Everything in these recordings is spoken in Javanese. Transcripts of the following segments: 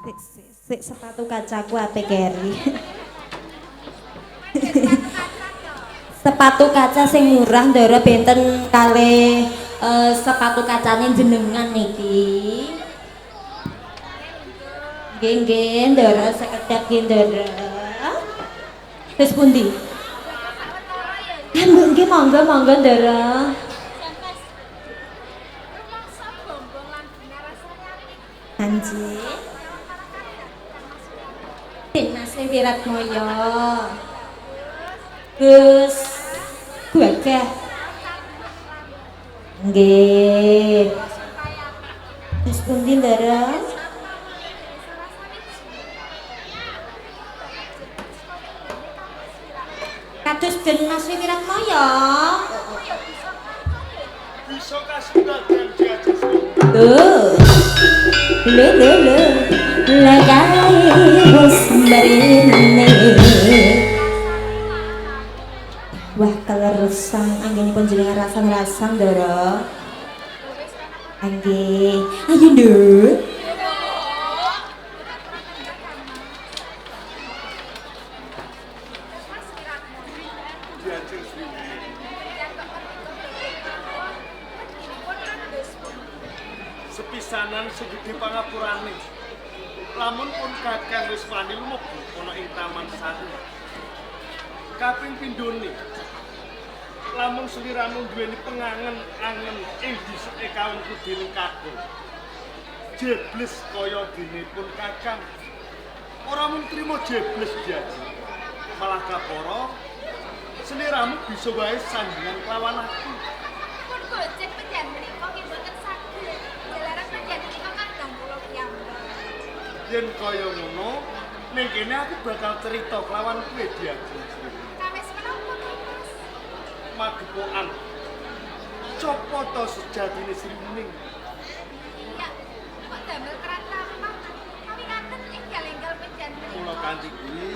Sik sik sik sepatu kacaku ape keri. Sepatu kaca sing murah ndara benten kalih sepatu kacane jenengan niki. Nggih nggih ndara sekedap nggih ndara. Terus pundi? Ah mbok nggih monggo monggo ndara. Anji. Mas Wiratmoyo. Gus gagah. Nggih. Terus pundi ndara? Kados den Mas Wiratmoyo. Bisa kasudadan diajeng Sri. Lho. Lho lho lho. Lekae wis mrene. Wah, kelerusan anggenipun jenengan rasan-rasan, Ndara. Nggih. Ayo, Nduk. Diajeng Sri. Sepisanan segede pangapurane. Lamun pun kakang wis wani lumebu ana ing Taman Sari. Kaping pindhone, lamun sliramu duweni pengangen-angen ing dhisike kawungku dening kakung. Jebles kaya dene pun kakang. Ora mung trima jebles diaji. Malah kapara sliramu bisa wae sandingan kelawan aku. Pun gojek penjen menika nggih mboten saged. Jalaran penjen menika kadang kula piyambak. Yen kaya ngono, ning kene aku bakal cerita kelawan kowe diaji. Kawis menapa to, Mas? Magepokan. Copo to sejatine Sri Wening? Iya, kok damel kerat lamah. Kami ngaten enggal-enggal penjen menika. Kula kanthi kuwi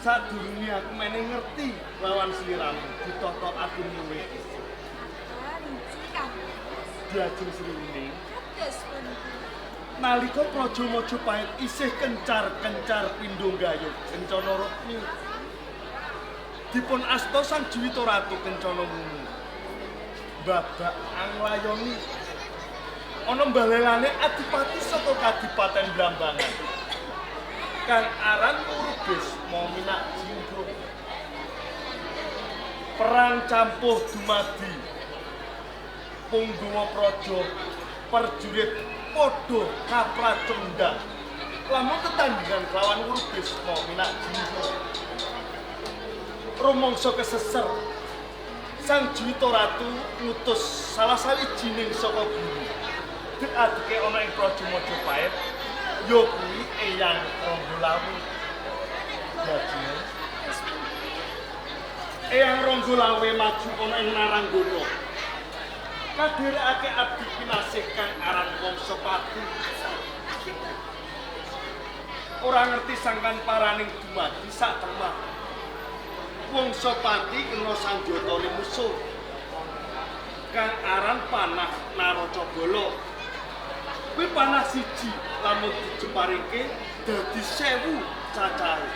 sadurunge aku meneh ngerti lawan sliramu ditata atimu iki. Ah, niki Kang. Diajeng Sri Wening. Kados pundi? Nalika Praja Majapahit isih kencar-kencar pindho gayuh Kencana Rukmi. Dipun asta Sang Juwita Ratu Kencana Wungu. Babak Anglayoni ana mbalelane adipati saka Kadipaten Blambangan. Kang aran Urubisma Minak Jinggo. Perang campuh dumadi. Punggawa praja perjurit padha kapracondang. Lamun tetandhingan kelawan Urubisma Minak Jinggo. Rumangsa keseser. Sang Juwita Ratu ngutus salah sawijining saka guru. Dek adike ana ing Praja Majapahit ya kuwi Eyang Ranggalawe. Dadi Eyang Ranggalawe maju ana ing Naranggana. Kadherekake abdi kinasih kang aran Wangsapati. Ora ngerti sangkan paraning dumadi sak temah. Wangsapati kena sanjatane musuh. Kang aran panah Naracabala. Kuwi panah siji lamun dijeparike dadi 1000 cacahe.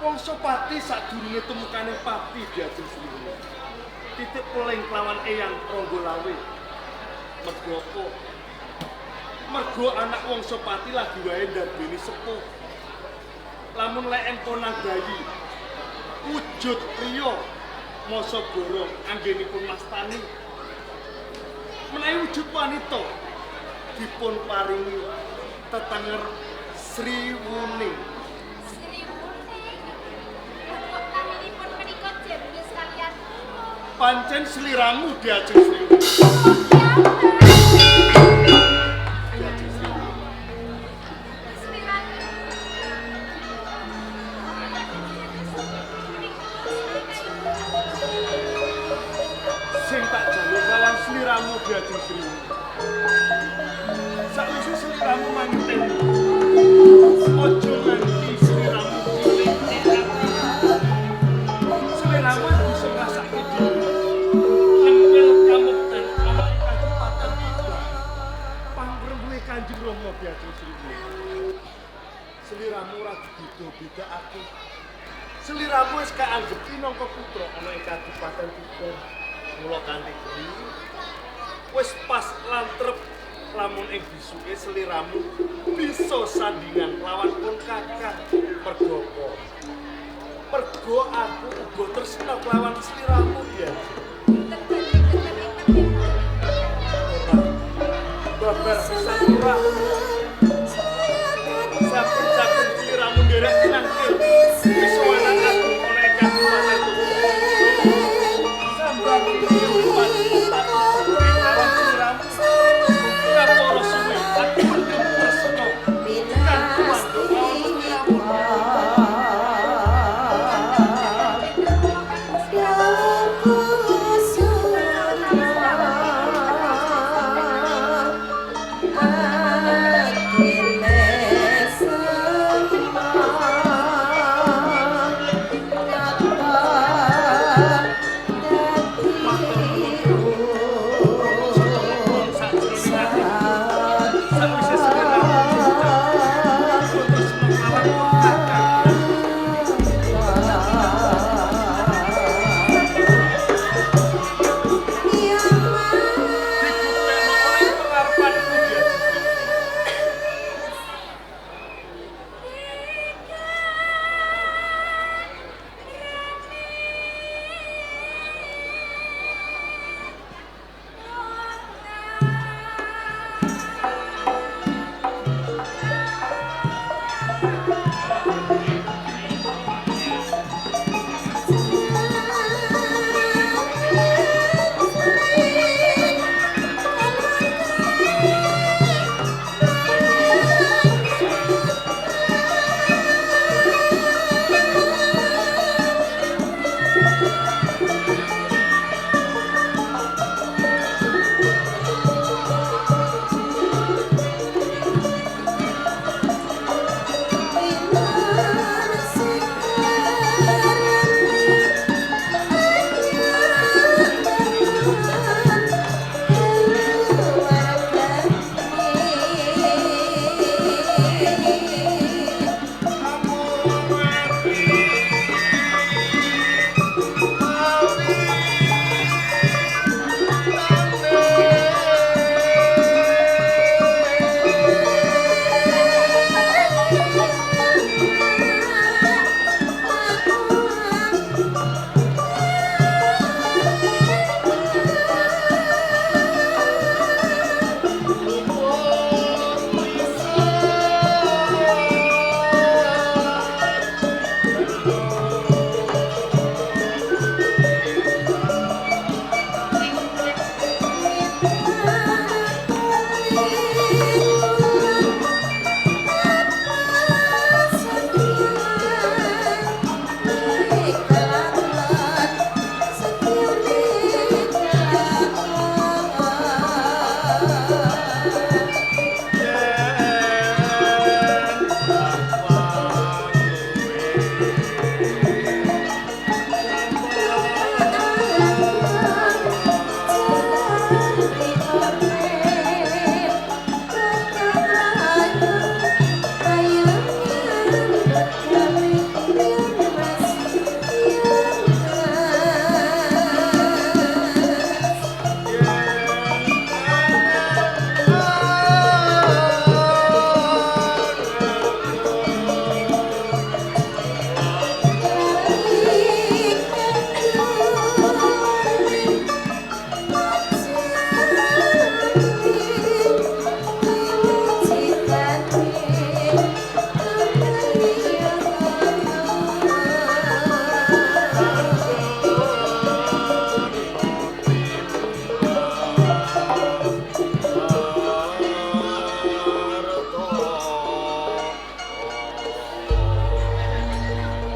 Wangsapati sadurunge tumekane pati diajeng Sri Wening. Titik peling kelawan Eyang Ranggalawe. Mergo apa? Mergo anak Wangsapati lagi wae ndarbeni sepuh. Lamun leken ponang bayi wujud priya masa borong anggenipun mastani. Menawi wujud wanita dipun paringi tetenger Sri Wening. Sri Wening. Kok naminipun menika jebles kalian kula. Pancen sliramu diajeng Sri Wening. Diajeng Sri Wening. Sing tak jaluk lawan sliramu diajeng Sri Wening. Sakwise sliramu manten, aja nganti sliramu cilik ati. Sliramu bisa ngrasake dhewe. Nempel kamukten ana ing kadipaten Diajeng Sri. Seliramu ora dibeda-bedakake. Seliramu wis kaanggep minangka putra ana ing Kadipaten Tuban. Mula kanthi kuwi wis pas lan trep lamun ing bisuke seliramu bisa sandingan lawan pun kakang. Mergo apa? Mergo aku uga tresna kelawan seliramu Diajeng. Babar pisan ora. Saben-saben seliramu nderek nangke pisowanan aku ana ing Kadipaten Tuban. Sambang kehidupan tak lawan seliramu. Ngapara suwe aku mendem tresna kang tumanduk lawan seliramu. Sawise seliramu uga tresna kelawan pun kakang. Dibuktekno ana ing pengarepanku Diajeng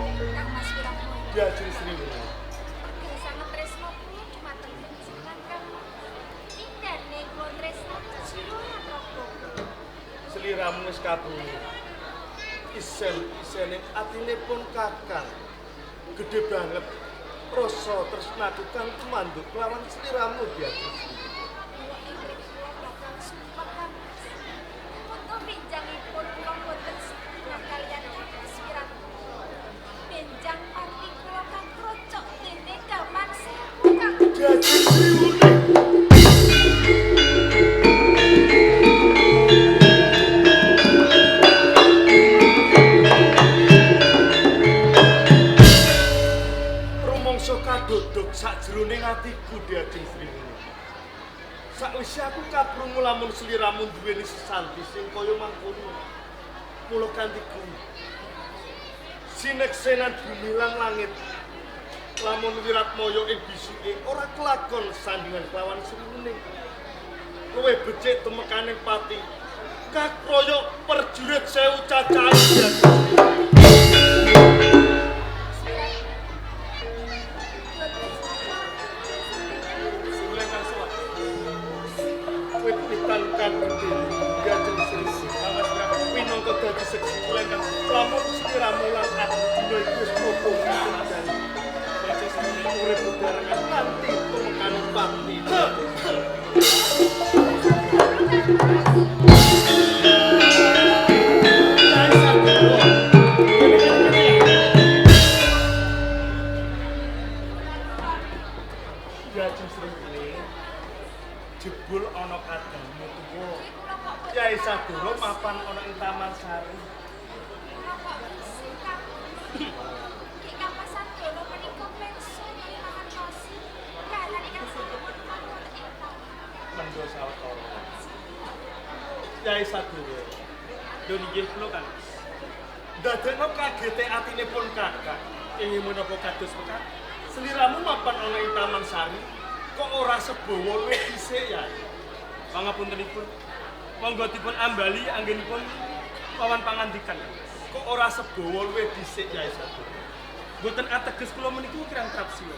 Sri. Kang Mas Wiratmo. Diajeng Sri. Sanget tresna kula dumateng panjenengan Kang. Indane kula tresna jiwa lan raga. Seliramu wis kabeh. Isen-isene atine pun kakang. Gedhe banget rasa tresnaku kang tumanduk kelawan seliramu Diajeng Sri. Kula ing kula bakal sumpah Kang Mas. Foto Mergo lamun sliramu duweni sesanti sing kaya mangkono. Mula kanthi kuwi sineksenan bumi lan langit lamun Wiratmaya ing bisuke ora kelakon sandingan kelawan Sriwening. Luwih becik temekaning pati kakroyok perjurit 1000 cacahe. Lamun sliramu lan aku dina iku wis padha ketundhane. Urip bebarengan nganti tumekane pati. Diajeng Sriwening jebul ana kadangmu tuwa. Kyai Sadoro mapan ana ing Taman Sari. Mendho sawetara. Kyai Sadoro. Lho nggih kula Kang. Ndadekno kagete atine pun kakak. Inggih menapa kados mekaten? Sliramu mapan ana ing Taman Sari kok ora sebawa luwih dhisik ya? Pangapuntenipun. Monggo dipun ambali anggenipun wawan pangandikan. Kok ora sebawa luwih dhisik ya Sadoro? Mboten ateges kula meniku kirang trapsila.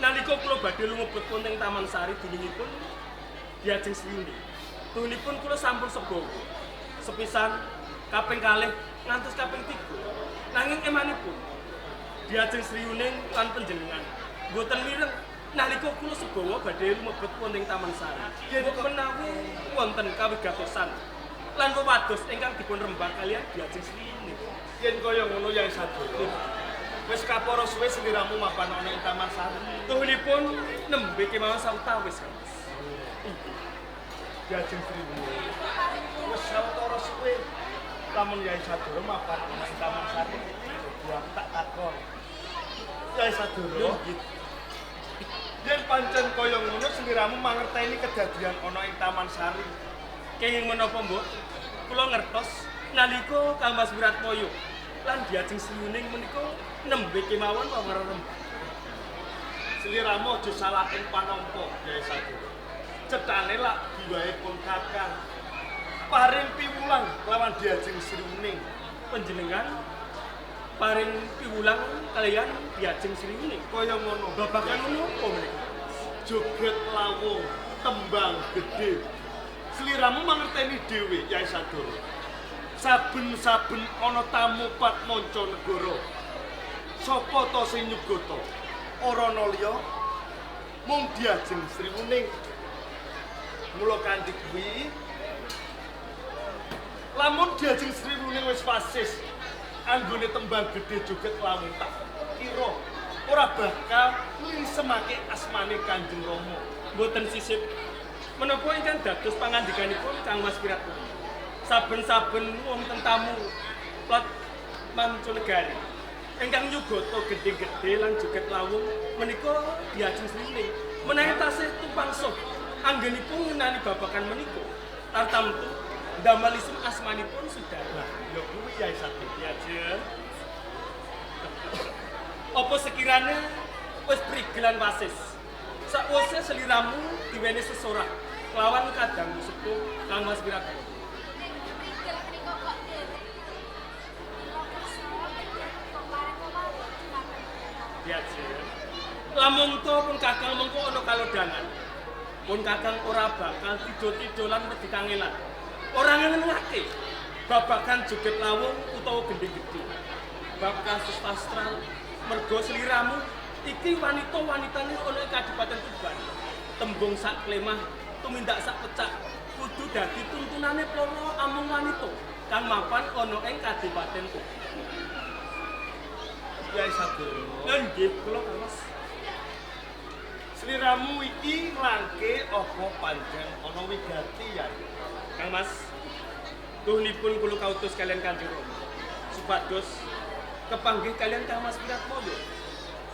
Nalika kula badhe lumebet wonten Taman Sari dunungipun Diajeng Sriwening. Dunungipun kula sampun sebawa. Sepisan, kaping kalih, ngantos kaping 3. Nanging emanipun Diajeng Sriwening lan panjenengan mboten mireng nalika kula sebawa badhe lumebet wonten Taman Sari. Yen menawi wonten kawigatosan lan wewados ingkang dipun rembag kaliyan Diajeng Sriwening. Yen kaya ngono Yai Sadoro, wis kapara suwe sliramu mapan ana ing Taman Sari. Tuhunipun nembe kemawon sawetawis, Mas. Diajeng Sriwening wis sawetara suwe lamun Yai Sadoro mapan ana ing Taman Sari. Jadi aku tak takon. Yai Sadoro, yen pancen kaya ngono sliramu mangerteni kedadian ana ing Taman Sari. Kenging menapa, Mbok? Kula ngertos nalika Kang Mas Wiratmaya lan Diajeng Sriwening menika nembe kemawon wawara rembag. Sliramu aja salah ing panampa, Yai Sadoro. Cethane lak biwahe pun kakang paring piwulang lawan Diajeng Sriwening. Panjenengan paring piwulang kaliyan Diajeng Sriwening. Kaya ngono. Babagan menapa menika? Joget lawung, tembang gedhe. Sliramu mangerteni dhewe, Yai Sadoro. Saben-saben ana tamu pat mancanegara. Sapa ta sing nyugata? Ora ana liya mung Diajeng Sriwening. Mula kanthi kuwi lamun Diajeng Sriwening wis fasis anggone tembang gedhe joget lawung tak kira ora bakal ngrisemake asmane Kanjeng Rama. Mboten sisip menapa ingkang dados pangandikanipun Kang Mas Wiratmaya. Saben-saben wonten tamu plat mancanegari ingkang nyugata gedhe-gedhe lan joget lawung menika Diajeng Sriwening menawi tasih tumpang suh anggenipun ngenani babagan menika tartamtu ndamel isem asmanipun Sudara. Ya kuwi Yai Sadoro. Diajeng. Apa sekirane wis prigelan wasis? Sakwise sliramu diweni sesorah kelawan kadang sepuh Kang Mas Wiratmaya. Prigel menika kok dereng kula kersa kok pareng wewados dumateng kula. Diajeng. Lamun to pun kakang mengko ana kalodhangan. Pun kakang ora bakal tido-tido lan wedi kangelan. Ora ngenengake babagan joget lawung utawa gendhing gedhe. Bab kasus sastra mergo sliramu iki wanita-wanitane ana ing Kadipaten Tuban. Tembung sak klemah, tumindak sak pecak kudu dadi tuntunane para amung wanita kang mapan ana ing Kadipaten Tuban. Yai Sadoro, Lha nggih kula Kang Mas. sliramu iki nglangke apa pancen ana wigati Yai? Kang Mas, tuhunipun kula kautus kaliyan Kanjeng Rama supados kepanggih kaliyan Kang Mas Wiratmaya.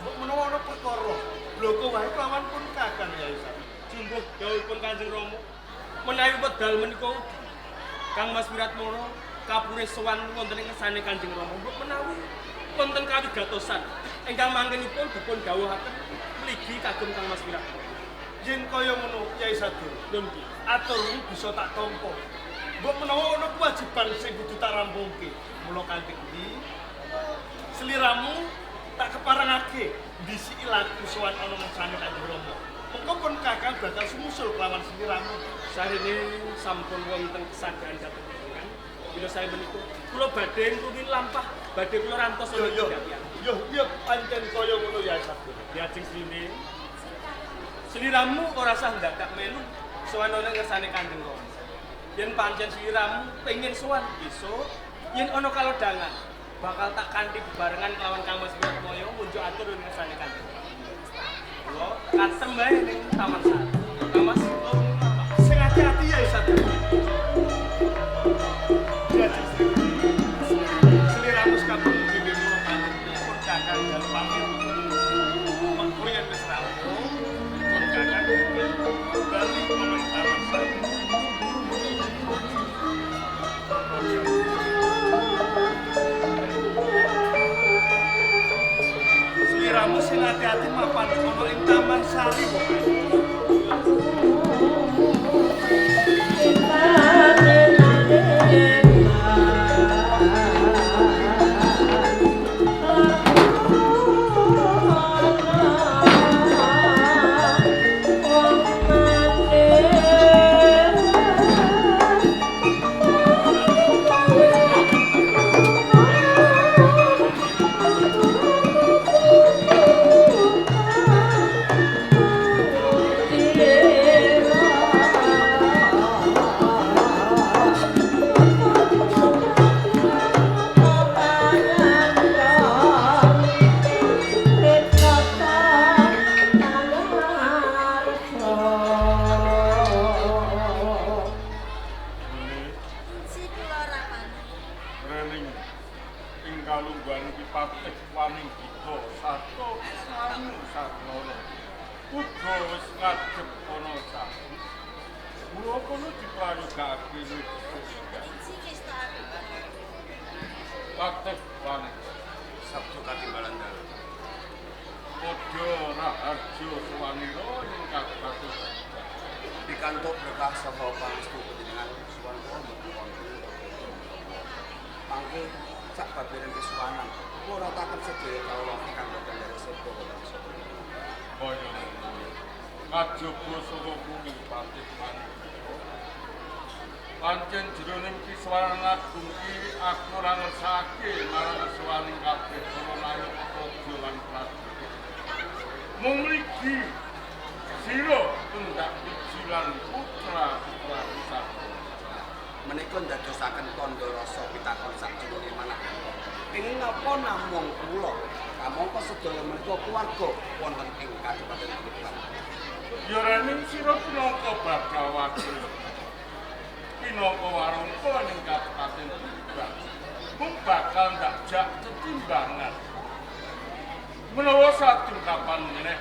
Mbok menawa ana perkara, bloko wae kelawan pun kakang Yai Sadoro. Jumbuh dawuhipun Kanjeng Rama Menawi wekdal menika Kang Mas Wiratmana kapure sowan wonten ing ngersane Kanjeng Rama mbok menawi wonten kawigatosan ingkang mangkenipun dipun dawuhaken mligi kagem Kang Mas Wiratmana. Yen kaya ngono Kyai Sadur, Nggih. Aturmu bisa tak tampa. Mbok menawa ana kewajiban sing kudu tak rampungke. Mula kanthi kuwi seliramu tak keparengake ndisiki laku sowan ana ngersane Kanjeng Rama. Mengko pun Kakang bakal sumusul kelawan seliramu. Sarene sampun wonten kesadaran dhateng jenengan. Bila saya menika kula badhe rumiyin lampah, badhe kula rantos Yo yo. Yo yo pancen kaya ngono ya Sadur. Diajeng srine. Seliramu ora sah ndadak melu sowan ana ngersane Kanjeng Rama. Yen pancen seliramu pengin sowan besok, yen ana kalodhangan bakal tak kanthi bebarengan kelawan Kang Mas Wiratmaya munjuk atur ing ngersane Kanjeng Rama. Kula katem bae ning Taman Sari. Kang Mas kula sing ati-ati ya Sadur. Diajeng srine. Seliramu sekabeh dhewe mula kanthi pun Kakang njaluk pamit. Mengko yen wis rampung, pun Kakang bali ana ing Taman Sari. Seliramu sing ati-ati mapan ana ing Taman Sari pokoke. Pancen jroning kiswanan agung iki aku ora ngersakake marang kesuwaning kabeh para nayaka praja lan prajurit. Mung mligi sira tundak wiji lan putra-putra Sadoro. Menika ndadosaken tandha rasa pitakon sakjroning manah. Pengin napa namung kula kamangka sedaya menika keluarga wonten ing Kadipaten Tuban. Ya rening sira pinangka bagawati. Pinangka warangka ning Kadipaten Tuban. Mung bakal ndajak tetimbangan. Menawa sadungkapan meneh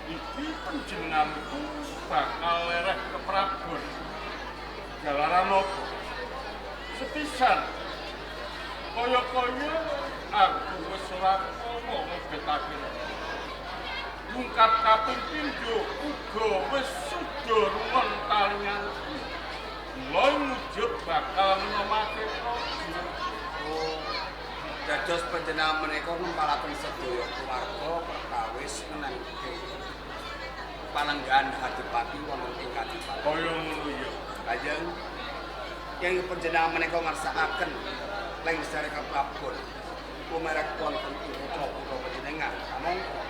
iki panjenenganku bakal lereh keprabon. Jalaran apa? Sepisan kaya-kaya aku wis ora kaya ngobetake. Mungkap kaping pindho uga wis suda rungon talinganku. Mula wujud bakal ngenomake praja. Oh, dados panjenengan menika ngempalaken sedaya keluarga perkawis menangke palenggahan Adipati wonten ing Kadipaten. Kaya ngono ya. Kajeng yen panjenengan menika ngersakaken lengser keprabon lumerek wonten ing putra-putra panjenengan kamangka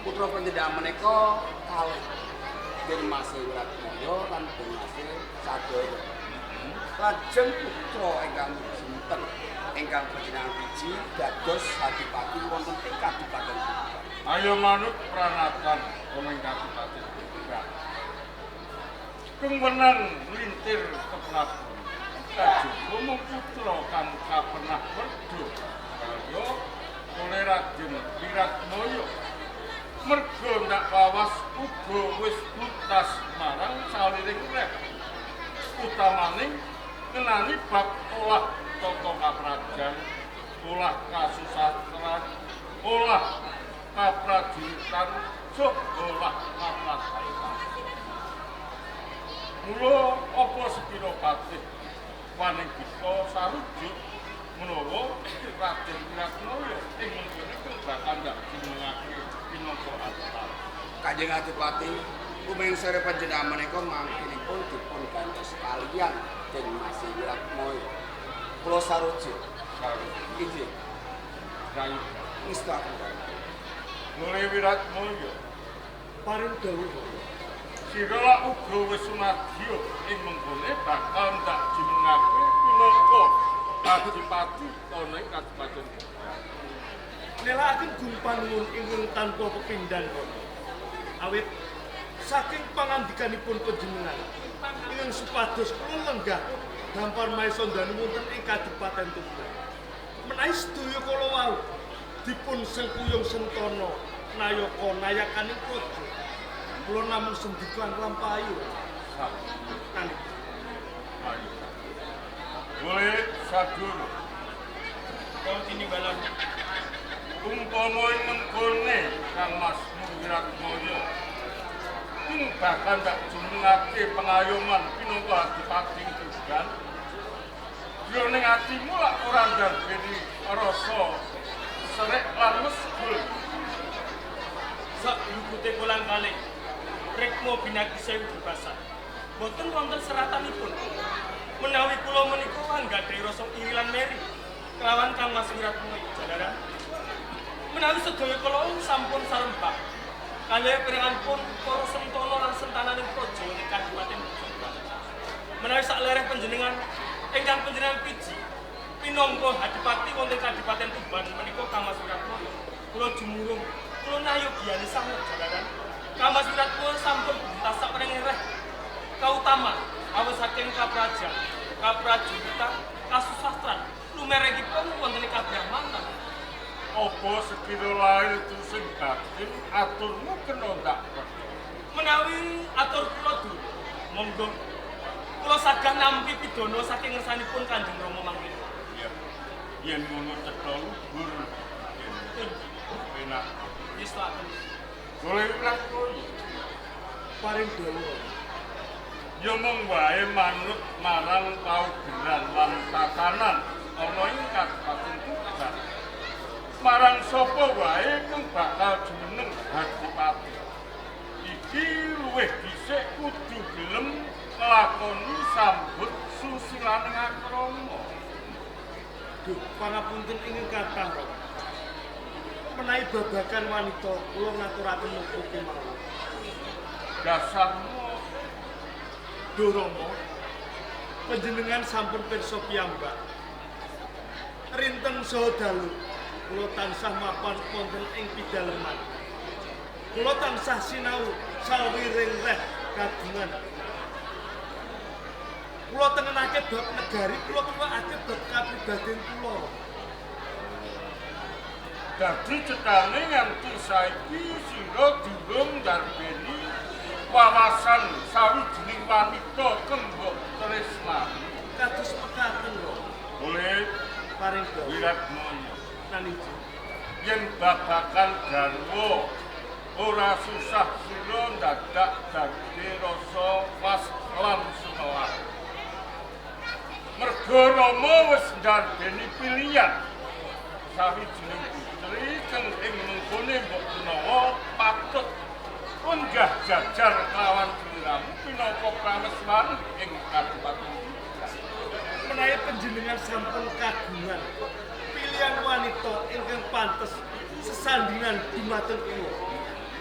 putra panjenengan menika kalih Den Mas Wiratmaya lan Den Mas Sadoro. Lajeng putra ingkang sinten ingkang panjenengan wiji dados adipati wonten ing Kadipaten Tuban. Ayo manut pranatan wonten ing Kadipaten Tuban. Kengwenan lintir keprabon. Kajaba mung putra kang kapenah werda kaya oleh Raden Wiratmaya. Merga ndak wawas uga wis butas marang saliring reh. Utamaning ngenani bab olah tata kaprajan, olah kasusastran, olah kaprajuritan, saha olah kaprajuritan. Mula apa sepira patih waning bisa sarujuk menawa Raden Wiratmaya ing mengkene bakal ndak jumenengake pinangka adipati. Kanjeng Adipati, lumangsare panjenengan menika mangkinipun dipun gantos kaliyan dening Mas Wiratmaya. Kula sarujuk. Sarujuk. Inggih. Prayoga. Ngestuaken. Nule Wiratmaya paring dawuh. Sira lak uga wis sumadya ing mengkone bakal ndak jumenengake pinangka adipati ana ing Kadipaten Tuban. Nelakaken gumpanuwun ingkang tanpa pepindhan Rama. Awit saking pangandikanipun panjenengan ingkang supados kula lenggah dampar maesa ndanu wonten ing Kadipaten Tuban. Menawi sedaya kala wau dipun sengkuyung sentana nayaka nayakaning praja. Kula namung sendika nglampahi. Sampun. Boleh sadurung. Kau tinimbalan. Umpama ing mengkone Kang Mas Wiratmaya ing bakal ndak jumenengake pengayoman pinangka adipati Tuban. Jroning atimu lak ora ndarbeni rasa serik lan mesgul. Sak lukute kolang kaling rikma binagi sewu bebasa. Boten wonten seratanipun. Menawi kula menika anggadhahi rasa iri lan meri kelawan Kang Mas Wiratmaya jalaran. Menawi sedaya kula sampun sarembah kalih pirenganipun para sentana lan sentananing praja ing Kadipaten Tuban. Menawi saklereh panjenengan ingkang panjenengan piji pinangka adipati wonten Kadipaten Tuban menika Kang Mas Wiratmaya. Kula jumurung, kula nayogiyane sanget jalaran. Kang Mas Wiratmaya sampun buntas saprengeh kautama awis saking kaprajan, kaprajuritan, kasusastran, lumerekipun wonten ing kabrahmanan. Apa sekira lair sing batin aturmu kena ndak percaya? Menawi atur kula dulu, monggo kula sagah nampi pidana saking ngersanipun Kanjeng Rama mangke. Iya. Yen ngono cetha luhur. Yen penak. Wis laken. Golek lakon. Paring dawuh. Ya mung wae manut marang paugeran lan tatanan ana ing Kadipaten Tuban. Marang sapa wae kang bakal jumeneng adipati. Iki luwih dhisik kudu gelem nglakoni sambut susilaning akrama. Duh, pangapunten ingkang kathah Rama. Menawi babagan wanita kula ngaturaken muga kemawon. Dasarmu Duh Rama, panjenengan sampun pirsa piyambak. Rinten saha dalu kula tansah mapan wonten ing pidaleman. Kula tansah sinau sawiring reh kagungan. Kula tengenake bab negari, kula tuwakake bab kapribaden kula. Dadi cetane nganti saiki sira durung ndarbeni wawasan sawijining wanita kang mbok tresnani. Kados mekaten lho. Boleh paring dawuh Wiratmaya. Naniji. Yen babagan garwa ora susah sira ndadak dadi rasa was lan sumelang. Merga Rama wis ndarbeni pilihan sawijining putri kang ing mengkone mbok menawa patut unggah jajar kelawan sliramu pinangka prameswari ing Kadipaten Tuban. Menawi panjenengan sampun kagungan pilihan wanita ingkang pantes sesandingan dumateng kula.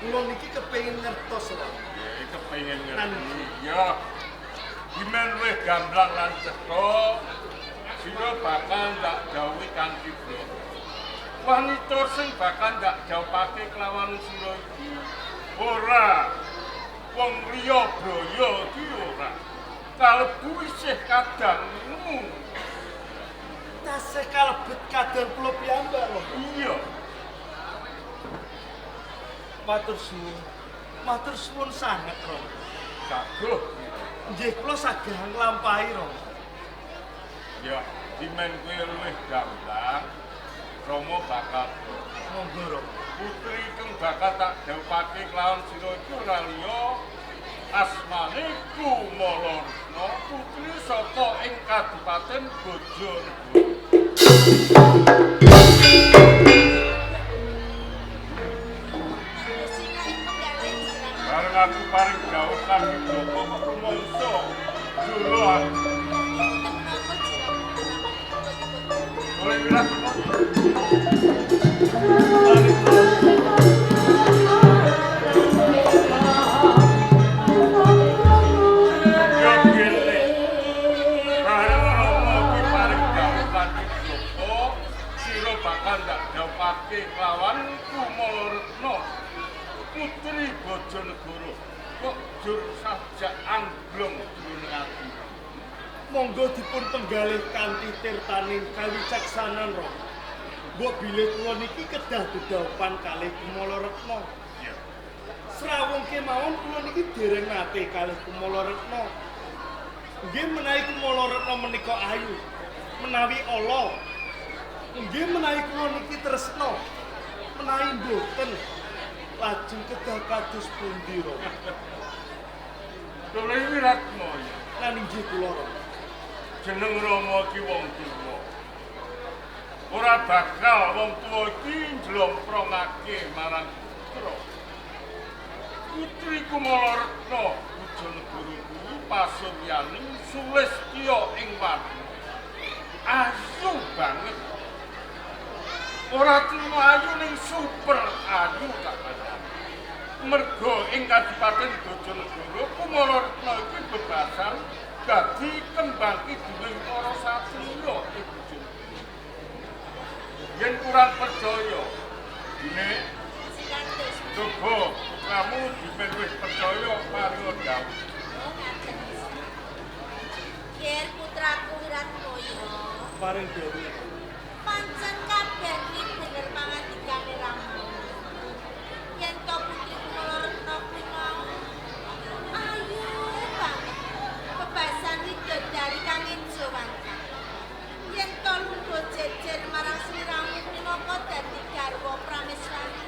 Kula niki kepengin ngertos lho. Nggih, kepengin ngerti. Ya. Gimen luwih gamblang lan cetha, sira bakal ndak dawuhi kanthi bloko. Wanita sing bakal ndak jawabake kelawan sira iki ora wong liya braya iki ora. Kalebu isih kadangmu. Tasih kalebet kadang kula piyambak lho. Iya. Matur suwun. Matur suwun sanget, Rama. Saguh. Nggih kula saged nglampahi, Rama. Ya, dimen kowe luwih gamblang, Rama bakal monggo, Rama. Putri kang bakal tak dhawuhake kelawan sira iki ora liya asmane Kumala Retna, putri saka ing Kadipaten Bojonegoro. Bareng aku paring dhawuh kang Joko kok rumangsa jolo aku. Oleh Wiratno. Yo gene. Bareng Rama ki paring dhawuh kanthi Joko, sira bakal ndak dhawuhake kelawan Kumala Retna, putri Bojonegoro. Kok jur sajak angglong jroning ati. Monggo dipun penggalih kanthi tirtaning kawicaksanan, Rama. Mbok bilih kula niki kedah dedhaupan kalih Kumala Retna. Iya. Srawung kemawon kula niki dereng nate kalih Kumala Retna. Nggih menawi Kumala Retna menika ayu, menawi ala. Nggih menawi kula niki tresna, menawi mboten lajeng kedah kados pundi, Rama? Oleh Wiratno ya. Lan inggih kula, Rama. Jeneng Rama ki wong tuwa. Ora bakal wong tuwa iki njlomprongake marang putra. Putri Kumala Retna Bojonegoro kuwi pasuryaning sulistya ing warna. Ayu banget. Ora trimo ayu ning super ayu tak kandhani. Merga ing Kadipaten Bojonegoro Kumala Retna iki bebasan dadi kembang kiduling para satriya ing Bojonegoro. Yen kurang percaya, dene coba putramu dimen wis percaya paringa dawuh. Oh, ngaten. Ger putraku Wiratmoyo. Paring dawuh. Pancen kabeh kuwi bener pangandikane Rama. Yen to putri Kumala Retna kuwi mau ayu banget. Bebasan widodari kang ijo wancan. Yen to lungguh jejer marang sliramu minangka dadi garwa prameswari.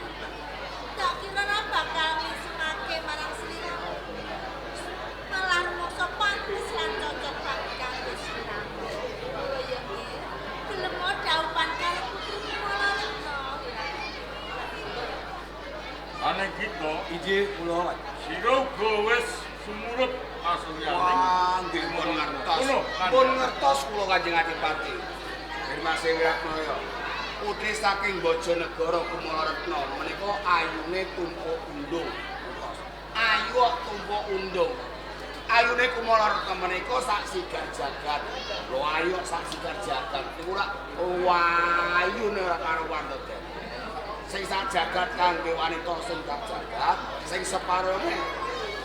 Tak kira ora bakal ngisungake marang sliramu. Malah rumangsa pantes lan cocok banget kanggo sliramu. Mula ya nggih, gelem dhaupan karo putri Kumala Retna. Ane kita Inggih kula. sira uga wis sumurup pasuryaning. Wah, nggih pun ngertos. Pun ngertos kula Kanjeng Adipati. Dermase Wiratmaya. Putri saking Bojonegoro Kumala Retna menika ayune tumpuk undung. Ngertos. Ayu kok tumpuk undung. Ayune Kumala Retna menika sak sigar jagat. Lho ayu kok sak sigar jagat. Niku rak ayune ora karuan to, Den. Sing sak jagat kangge wanita sing sak jagat, sing separone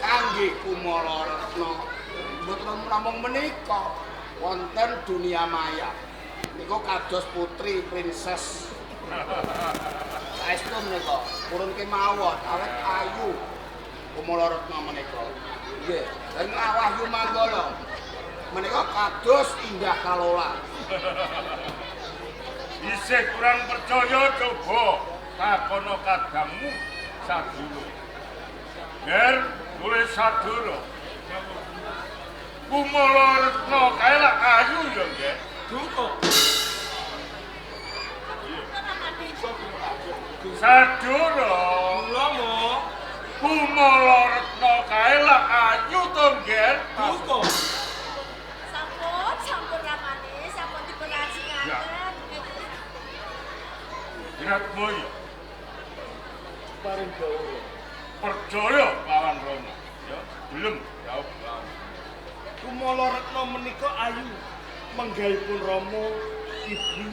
kangge Kumala Retna. Mboten namung menika wonten dunia maya. Niku kados putri princess. Saestu menika purun kemawon awet ayu Kumala Retna menika. Nggih, lan Wahyu Manggala menika kados indah kalola. Isih kurang percaya coba takono kadangmu Sadura. Ger boleh Sadura. Kumala Retna kae lak ayu ya, Ger. Duka. Sadura. Kula mo Kumala Retna kae lak ayu to, Ger. Duka. Sampun, sampun ramane, sampun dipun ajengaken. Wiratmoyo Paring dawuh. percaya lawan Rama. Ya, gelem jawab lawan. Kumala Retna menika ayu menggahipun Rama, ibu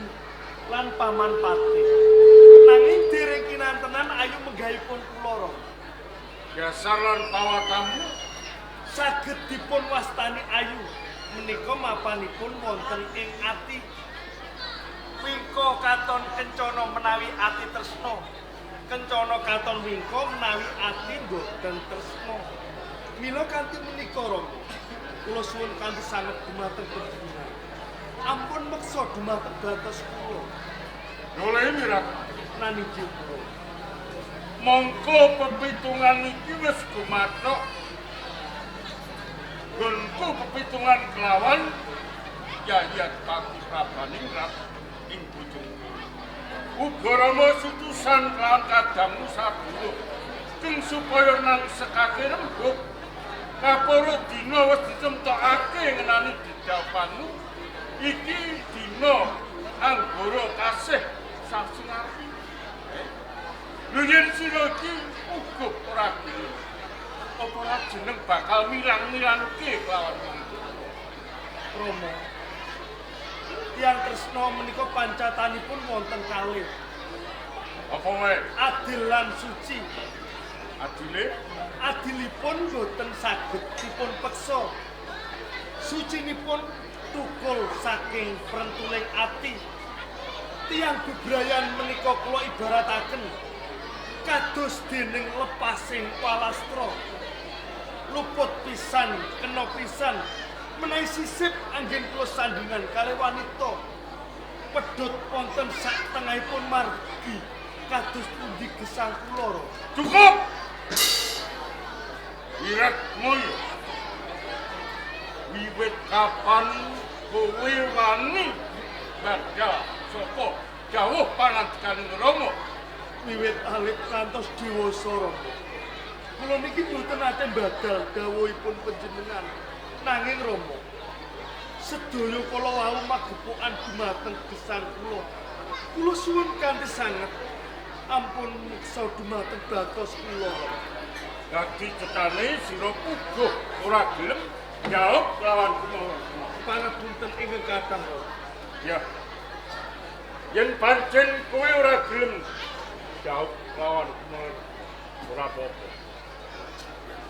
lan paman patih. Nanging dereng kinantenan ayu menggahipun kula, Rama. Dasar lan pawatamu Saged dipun wastani ayu menika mapanipun wonten ing ati. Wingko katon kencana menawi ati tresna. Kencana katon wingko menawi ati mboten tresna. Mila kanthi menika Rama, Kula suwun kanthi sanget dumateng panjenengan. Ampun meksa dumateng batos kula. Oleh Wirat nani kula. Mongko pepitungan iki wis gumathok. Gonku pepitungan kelawan Yayi Adipati Prabaningrat ing bojongku. Uga Rama sutusan kelawan kadangmu sabunuh keng supaya nang sekake rembug kaporo dina wis ditemtokake ngenani didhapanmu iki dina anggara kasih sasunarti. Lho yen sira iki uga ora gelem, apa ora jeneng bakal milang-milangke kelawan wong tuwa. Rama, tiyang tresna menika pancatanipun wonten kalih. Apa wae? Adil lan suci. Adile? Adilipun boten saged dipun peksa. Sucinipun tukul saking prentuling ati. Tiyang bebrayan menika kula ibarataken kados dening lepasing walastra. Luput pisan, kena pisan, menawi sisip anggen kula sandingan kalih wanita. Pedhot wonten sak tengahipun margi kados pundi gesang kula. Cukup. Wiratmoyo, wiwit kapan kowe wani badal saka jauh pangandikan Rama? Wiwit alit ngantos dewasa Rama. Kula niki mboten nate mbadal dawuhipun panjenengan. Nanging Rama, sedaya kala wau magepokan dumateng gesang kula. Kula suwun kanthi sanget ampun meksa dumateng batos kula. Dadi cetane sira puguh ora gelem jawab lawan kemawon. Pangapunten ingkang kathah. Ya. Yen pancen kowe ora gelem jawab lawan kemawon ora apa-apa.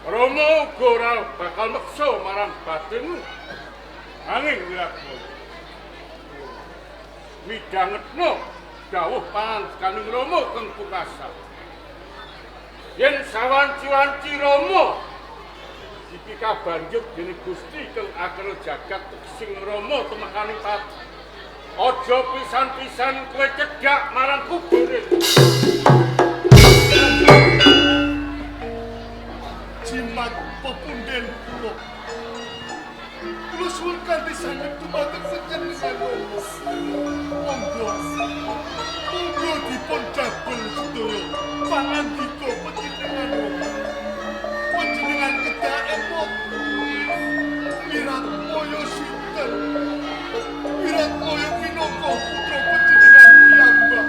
Rama uga ora bakal meksa marang batinmu. Angin Wiratmoyo, midhangetno dawuh pangandikaning Rama kang pungkasan. Yen sawanci-wanci Rama iki kabanjut dening Gusti kang akara jagat sing Rama temekaning pati. Aja pisan-pisan kowe cedhak marang kubure. Jimat pepunden kula. Kula suwun kanthi sanget dumateng panjenengan. Monggo. Monggo dipun dabel sedaya pangandika panjenengan. Panjenengan kedah emot. Wiratmoyo sinten? Wiratmoyo minangka putra panjenengan piyambak.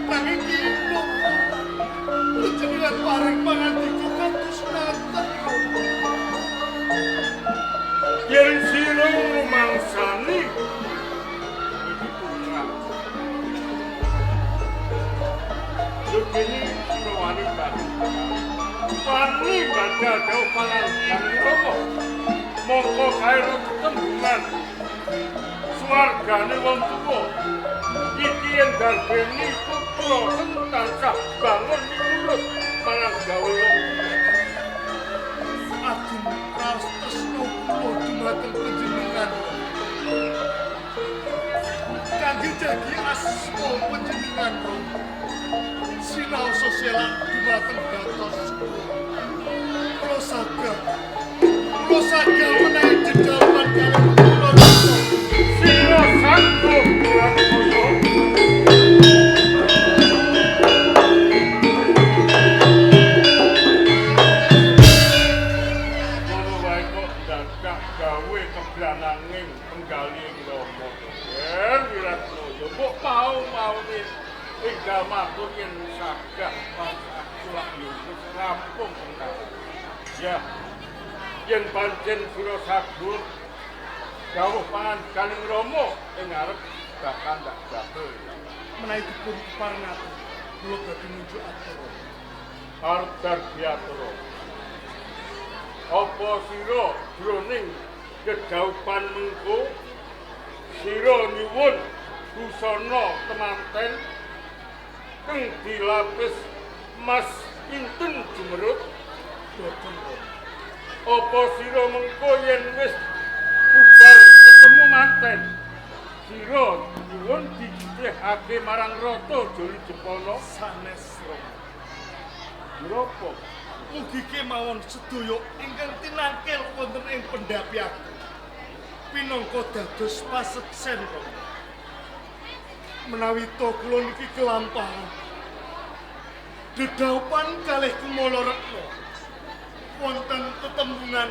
Nanging napa panjenengan paring pangandika kados ngaten? Yen sira rumangsani iki putra. Lho kene sira wani badhe. Wani badal dawuh pangandikan Rama. Mongko kae tetembungan swargane wong tuwa. Iki yen darbeni putra kang tansah bangun miturut marang gawe wong tuwa. Ageng raos tresna kula dumateng panjenengan. Kangge jagi asma panjenengan Rama. Sinaosa selak dumateng batos kula. Kula sagah. Kula sagah menawi dedhapan kalih kula. Sira sanggup Wiratmoyo. Ngono wae kok dadak gawe keblananging penggalih Rama. Wiratmoyo mbok mau-maune enggal matur yen sagah pas aku lak yo wis rampung perkara. Ya. Yen pancen sira saguh dawuh pangandikaning Rama ing ngarep bakal ndak jabel. Menawi dipun keparengaken kula badhe ngunjuk atur. Arep darbiatur. Apa sira jroning kedhawuhan mengko sira nyuwun busana temanten kang dilapis mas pinten jumerut? Boten. Apa sira mengko yen wis bubar ketemu manten? Sira nyuwun dititihake marang Ratu Joli Jepana sanes Rama. Ngrapa? Mugi kemawon sedaya ingkang tinangkil wonten ing pendhapi agung pinangka dados paseksen Rama. Menawi to kula niki kelampahan dedhaupan kalih Kumala Retna wonten tetembungan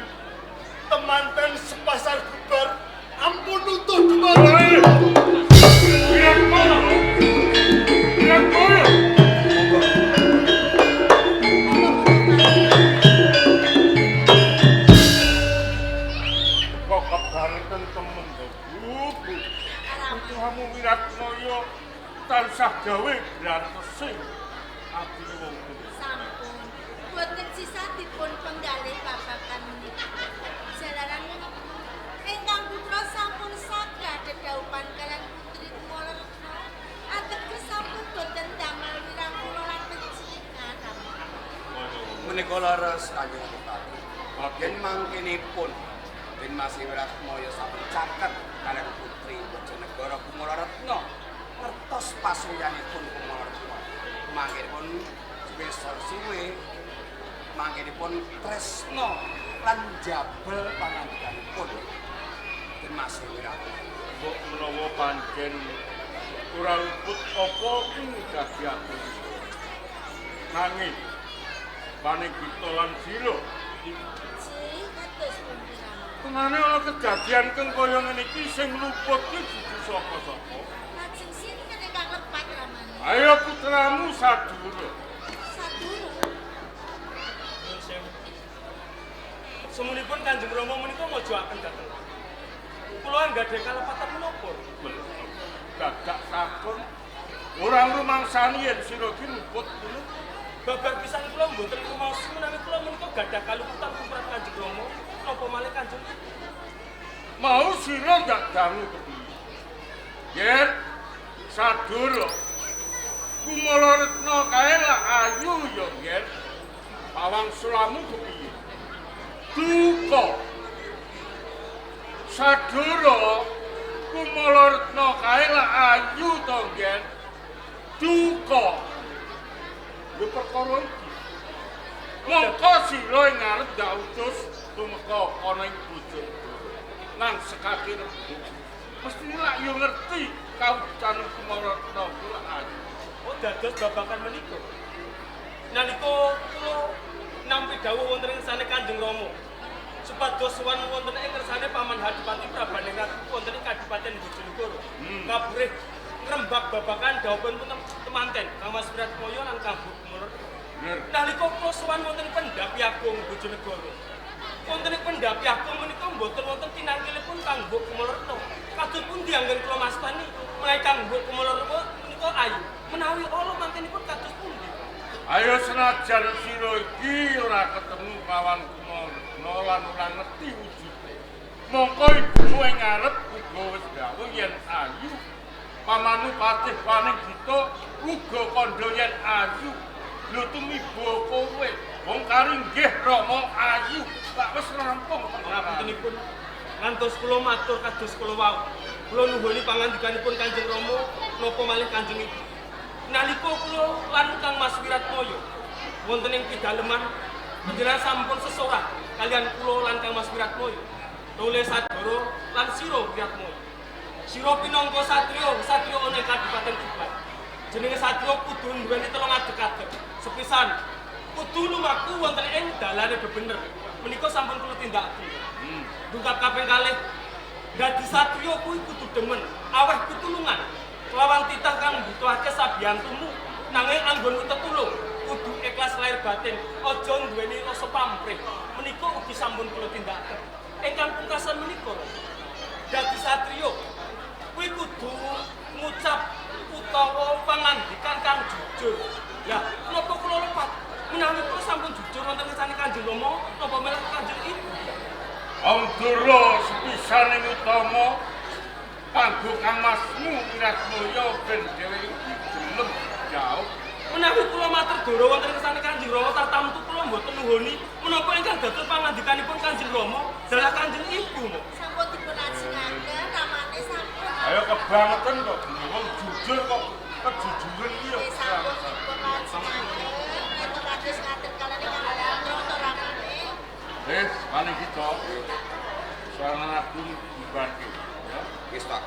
temanten sepasar bubar ampun nutuh dumateng Wiratmoyo. Wiratmoyo. Kok kebareten temen to, Bu? Putramu Wiratmoyo tansah gawe grantesing atine wong tuwa. Sampun. Boten sisa dipun penggalih babagan menika. Jalaran ingkang putra sampun sagah dedhaupan kaliyan putri Kumala Retna. Ateges sampun boten damel wirang kula lan panjenengan. Menika leres Kanjeng Adipati. Yen mangkenipun den Mas Wiratmoyo sampun caket kaliyan putri Bojonegoro Kumala Retna ngertos pasuyanipun Kumala Retna. Mangkenipun suwe mangkenipun tresna lan jabel pangandikanipun den Mas Wiratmoyo. Mbok menawa pancen ora luput apa kuwi dadi aku. Nanging panegita lan sira Nggih, kados pundi Rama? Tenane ana kejadian kang kaya ngene iki sing luput ki dudu sapa-sapa. Lajeng sinten ingkang lepat Ramane? Ayo putramu Sadura. Sadura. Nuwun sewu. Semunipun Kanjeng Rama menika mojoaken dhateng. Kula anggadhahi kalepatan menapa? Dadak takon ora ngrumangsani yen sira ki luput ngono. Babar pisan kula mboten rumaos menawi kula menika gadah kaluputan tumrap Kanjeng Rama napa malih Kanjeng Ibu. Mau sira ndak dangu kepiye? Yen Sadura Kumala Retna kae lak ayu ya, Yen. Pawang sulamu kepiye? Duka. Sadura Kumala Retna kae lak ayu to, Yen. Duka. Lho perkara iki. Mongko sira ing ngarep ndak utus tumeka ana ing Bojonegoro. Nang sekaki rembug. Mesti lak yo ngerti kawujudan Kumala Retna kuwi lak ayu. Oh, dados babagan menika. Nalika kula nampi dawuh wonten ing ngersane Kanjeng Rama supados sowan wonten ing ngersane Paman Hadipati Prabaningrat wonten ing Kadipaten Bojonegoro. Kaburih ngrembak babagan dhawuhipun temanten Kang Mas Wiratmoyo lan Kang Kumala. Bener. Nalika kula sowan wonten Pendhapi Agung Bojonegoro. Wonten ing Pendhapi Agung menika mboten wonten tinangkilipun Kang Mbok Kumala Retna. Kados pundi anggen kula mastani menawi Kang Mbok Kumala Retna menika ayu. Menawi ala mantenipun kados pundi? Ayo senajan sira iki ora ketemu kawan Kumala Retna lan ora ngerti wujude. Mongko ibumu ing ngarep uga wis dawuh yen ayu. Pamanu Patih Panenggita uga kandha yen ayu. Lho tumiba kowe, wong kari nggih Rama ayu. Lak wis rampung Pangapuntenipun ngantos kula matur kados kula wau. Kula nuhuni pangandikanipun Kanjeng Rama napa malih Kanjeng Ibu. Nalika kula lan Kang Mas Wiratmoyo wonten ing pidaleman panjenengan sampun sesorah kaliyan kula lan Kang Mas Wiratmoyo. Tole Sadoro lan Sira Wiratmoyo. Sira pinangka satriya, satriya ana ing Kadipaten Tuban. Jenenge satriya kudu nduweni telung adeg-adeg. Sepisan kudu lumaku wonten ing dalane bebener. Menika sampun kula tindakaken. Dungkap kaping kalih dadi satriya kuwi kudu demen, aweh pitulungan. Kelawan titah kang mbutuhake sabiyantumu, nanging anggonmu tetulung kudu ikhlas lahir batin, aja nduweni rasa pamrih. Menika ugi sampun kula tindakaken. Ingkang pungkasan menika dadi satriya kuwi kudu ngucap utawa pangandikan kang jujur. Lah, napa kula lepat? Menawi kula sampun jujur wonten ngersane Kanjeng Rama, napa meleh Kanjeng Ibu? Amdura sepisan ing utama kanggo Kang Masmu Wiratmoyo ben dhewe iki gelem jauh. Menawi kula matur doro wonten kersane Kanjeng Rama tartamtu kula mboten nuhoni menapa ingkang dados pangandikanipun Kanjeng Rama dalah Kanjeng Ibu mo. Sampun dipun ajengaken ramane sampun. Ayo kebangetan kok wong jujur kok kejujuran iki ya. Nggih sampun dipun ajengaken yen kados ngaten kaliyan ingkang putra to ramane. Wis paling kita. Suara agung dibantu ya. Wis tak.